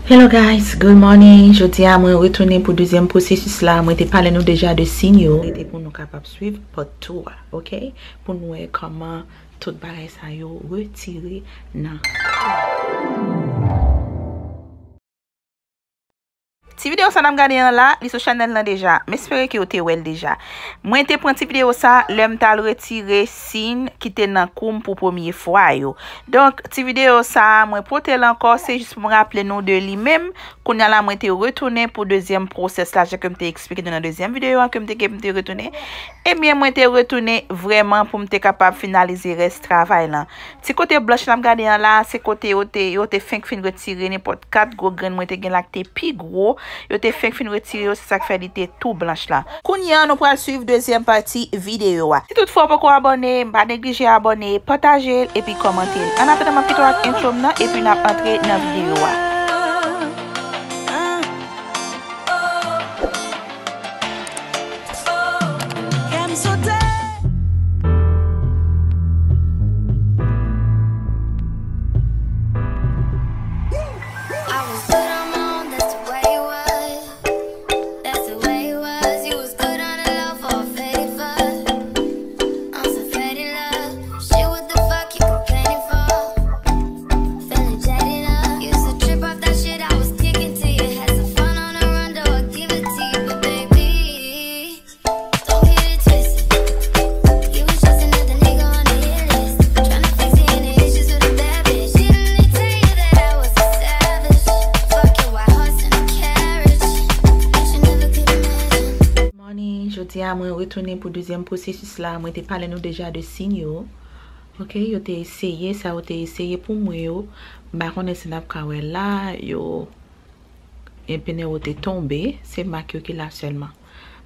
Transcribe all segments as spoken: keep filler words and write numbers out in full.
Hello guys, good morning. Jodi a mwen retounen pou dezyèm pwosesis la. Mwen te pale nou deja de siy yo. Rete pou nou kapab swiv part two a, ok? Pou nou wè kòman tout bagay sa yo retire nan kò. Ti videyo sa n ap gade an la, li sou chanèl lan deja. M espere ke w te wè l deja. Mwen te pran ti videyo sa lè m t al retire siy ki te nan kou m pou premye fwa yo. Donk, ti videyo sa a, mwen pote l ankò, se jis pou m raple nou de li menm. Kounye a la, mwen te retounen pou dezyèm pwosès la, jan ke m te eksplike nou nan dezyèm videyo a, ke m te, ke m te retounen. Ebyen, mwen te retounen vrèman pou m te kapab finalize rès travay lan. Ti kote blanch n ap gade an la, se kote yo te, yo te fenk fin retire nenpòt kat gwo grenn mwen te gen la ki te pi gwo. Yo te fenk fin retire yo, se sa k fè li te tou blanch la. Kounye a, nou pral swiv dezyèm pati videyo a. Si toutfwa w poko abòne, pa neglije abòne, pataje l, epi kòmante l. Annatandan, m ap kite w ak entwo m nan, epi n ap antre nan videyo a. I was good on my own, that's the way it was. That's the way it was. You was good on the low for a favor. I'm so fed in love. Shit, what the fuck you complaining for? Feeling jaded up. Used to trip off that shit I was kicking to you. Had some fun on the run, though, I give it to you, but baby, don't get it twisted. You was just another nigga on the hit list. Tryna fix any issues with a bad bitch. Didn't they tell you that I was a savage? Fuck your white horse and a carriage. Bet you never could imagine. Morning, jodi a mwen retounen pou dezyèm pwosesis la. Mwen te pale nou deja de siy yo. Ok, yo te eseye, sa yo te eseye pou mwen yo. M pa konnen si n ap ka wè la, yo, e pneu yo te tonbe, se mak yo ki la sèlman.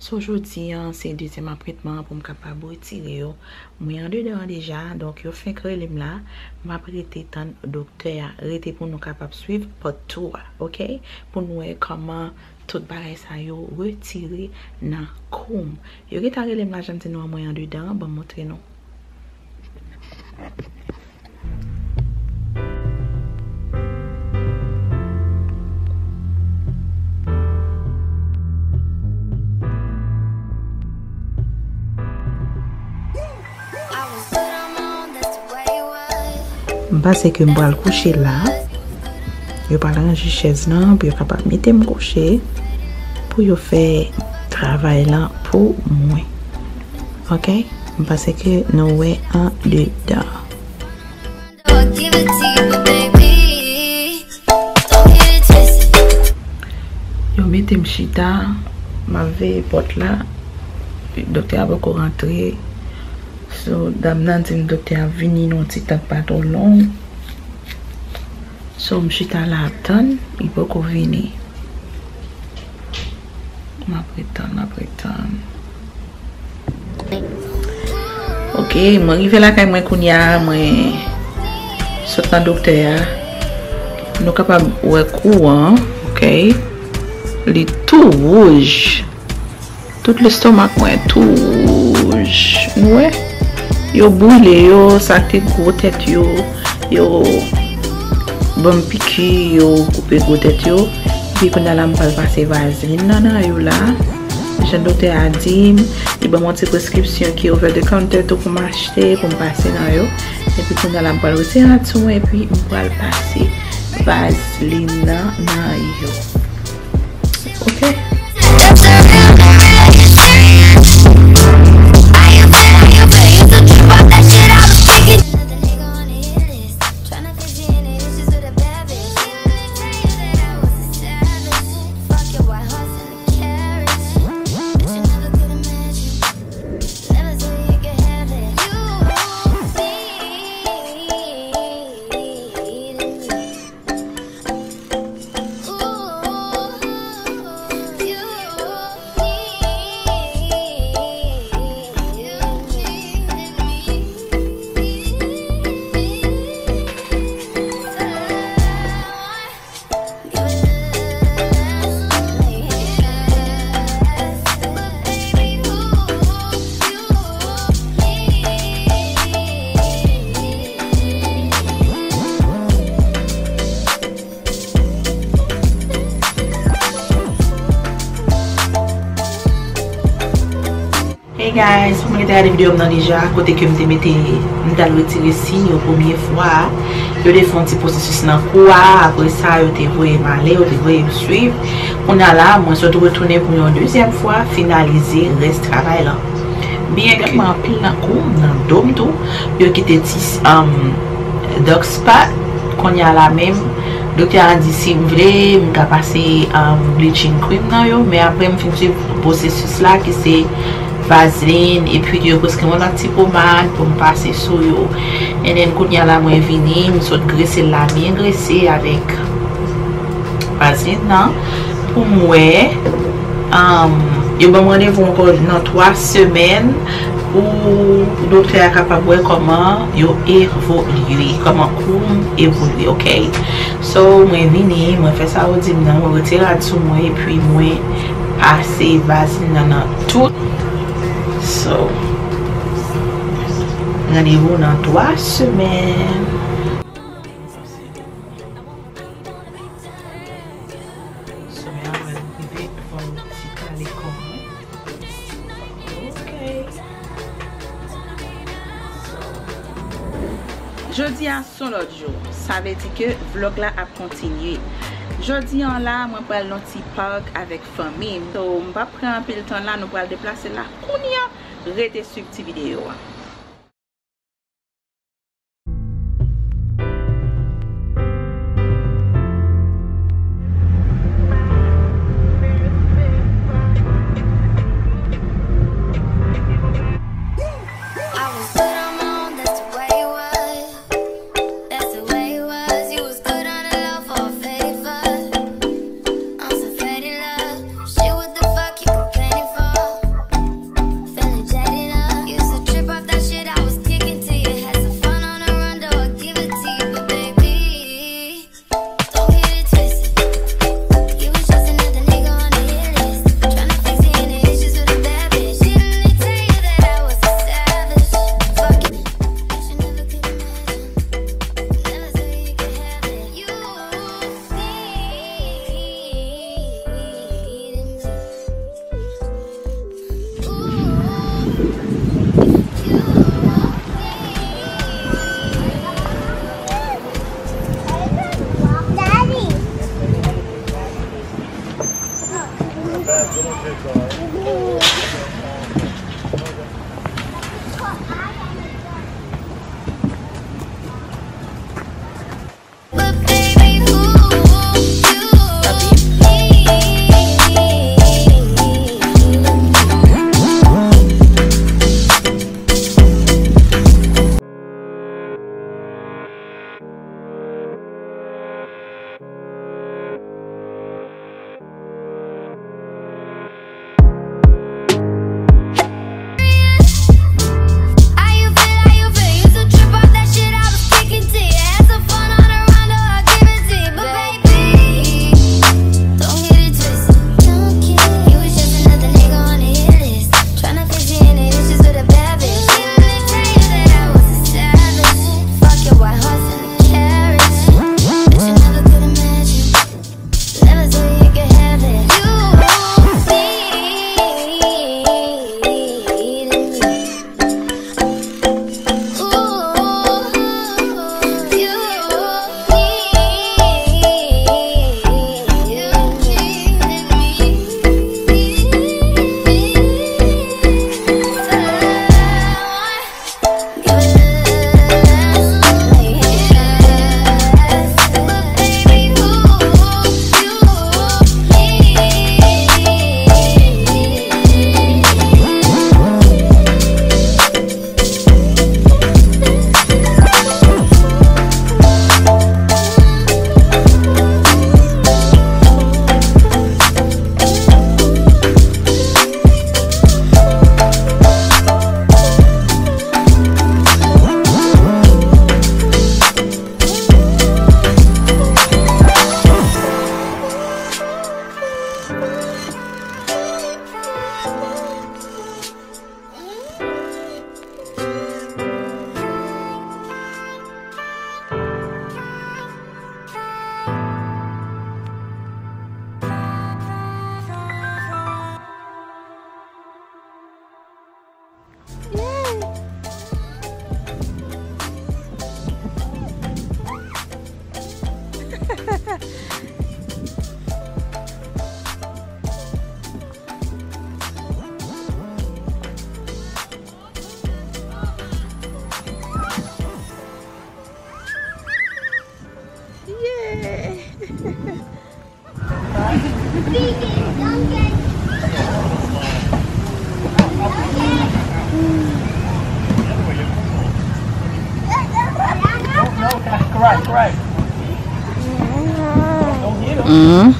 So, jodi a, se dezyèm apretman an pou m kapab retire yo. Mwen andedan an deja, donk yo fenk rele m la. M ap rete tann doktè a. Rete pou nou kapab swiv part two a, ok? Pou nou wè kòman tout bagay sa yo retire nan kou m. Yo gentan rele m la, jan m di nou an, mwen andedan an, ban m montre nou. M panse ke m pral kouche la. Yo pral ranje chèz lan pou yo kapab mete m kouche, pou yo fè travay lan pou mwen. Ok? M panse ke nou wè andedan. Yo mete m chita, m ap veye pòt la. Doktè a poko rantre. So, dam nan di m doktè a vini nan yon ti tan k pa twò long. So, m chita la ap tann, li poko vini. M ap ret tann, m ap ret tann. Ok, mwen rive lakay mwen kounye a, mwen sot nan doktè a. Nou kapab wè kou an, ok? Li tou wouj. Tout lestomak mwen tou wouj. Nou wè? Yo boule yo, sa k te gwo tèt yo, yo ban m piki, yo koupe gwo tèt yo. Epi kounye a la, m pral pase vazlin nan nan yo la. Jan doktè a di m, li ban m yon ti preskripsyon ki over the counter tou pou m achte, pou m pase nan yo. Epi kounye a la, m pral retire rad sou mwen, epi m pral pase vazlin nan nan yo. Ok. Guys, pou moun ki te gade videyo m nan deja, kote ke m te mete, m t al retire siy yo premye fwa a, yo te fè yon ti pwosesis nan kou a, apre sa, yo te voye m ale, yo te voye m swiv. Kounye a la, mwen sot retounen pou yon dezyèm fwa, finalize rès travay lan. Byen, genlman anpil nan kou m, nan do m tou, yo kite ti, um, dark spot. Kounye a la menm, doktè a di si m vle, m ka pase, um, bleaching cream nan yo, men apre m fin swiv pwosesis la ki se vaseline, epi yo preskri yon lòt ti pomad pou m pase sou yo. And then, kounye a la, mwen vini, m sot grese l la, byen grese avèk vaseline nan, pou m wè, um, yo ban m randevou ankò nan twa semèn pou doktè a kapab wè kòman yo evolye, kòman kou m evolye, ok? So, mwen vini, mwen fè sa yo di m nan, mwen retire rad sou mwen, epi mwen pase vaseline nan nan tout. So, randevou nan twa semèn. Semèn apre nou rive fò m ti kale kò mwen. Ok. So, jodi a se yon lòt jou. Sa vle di ke vlòg la ap kontinye. Jodi an la, mwen pral nan ti park avèk fanmi m. So, m p ap pran anpil tan la, nou pral deplase la kounye a. Rete swiv ti videyo a. I was good on my own, that's the way it was. That's the way it was. You was good on the low for a favor. On some faded love. Shit, what the fuck you complaining for? Feeling jaded up. Used to trip off the Mhm.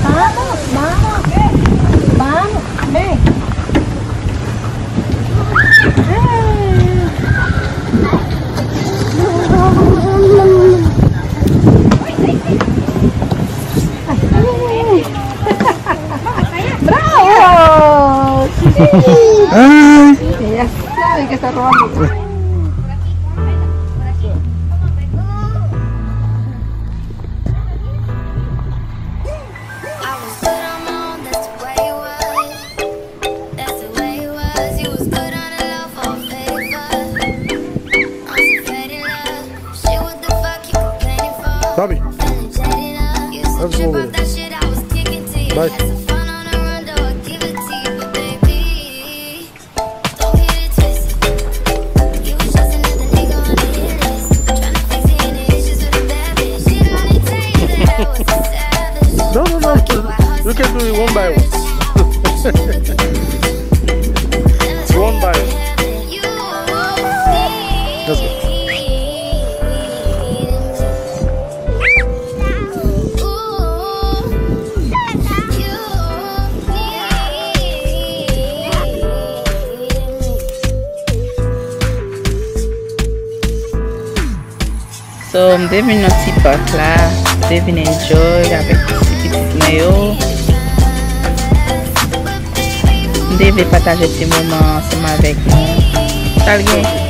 Vamos, vamos, vamos, ven. Bravo! Ay. Ya sabe que está robando. I was good on my own, that's the way it was. That's the way it was. You was good on the low for a favor. On some petty love. Shit, what the fuck you complaining for? Bobby. Feeling jaded up. You used to trip off that shit I was kicking to you. Bye. Had some fun on the run, though, I give it to you, but baby. No, no, no. You can do it one by one. One by one. Let's go. So, m te vin nan ti pak la, m te vin enjoy avèk ti pitit mwen yo. M te vle pataje ti moman ansanm avèk nou. Sa l gen?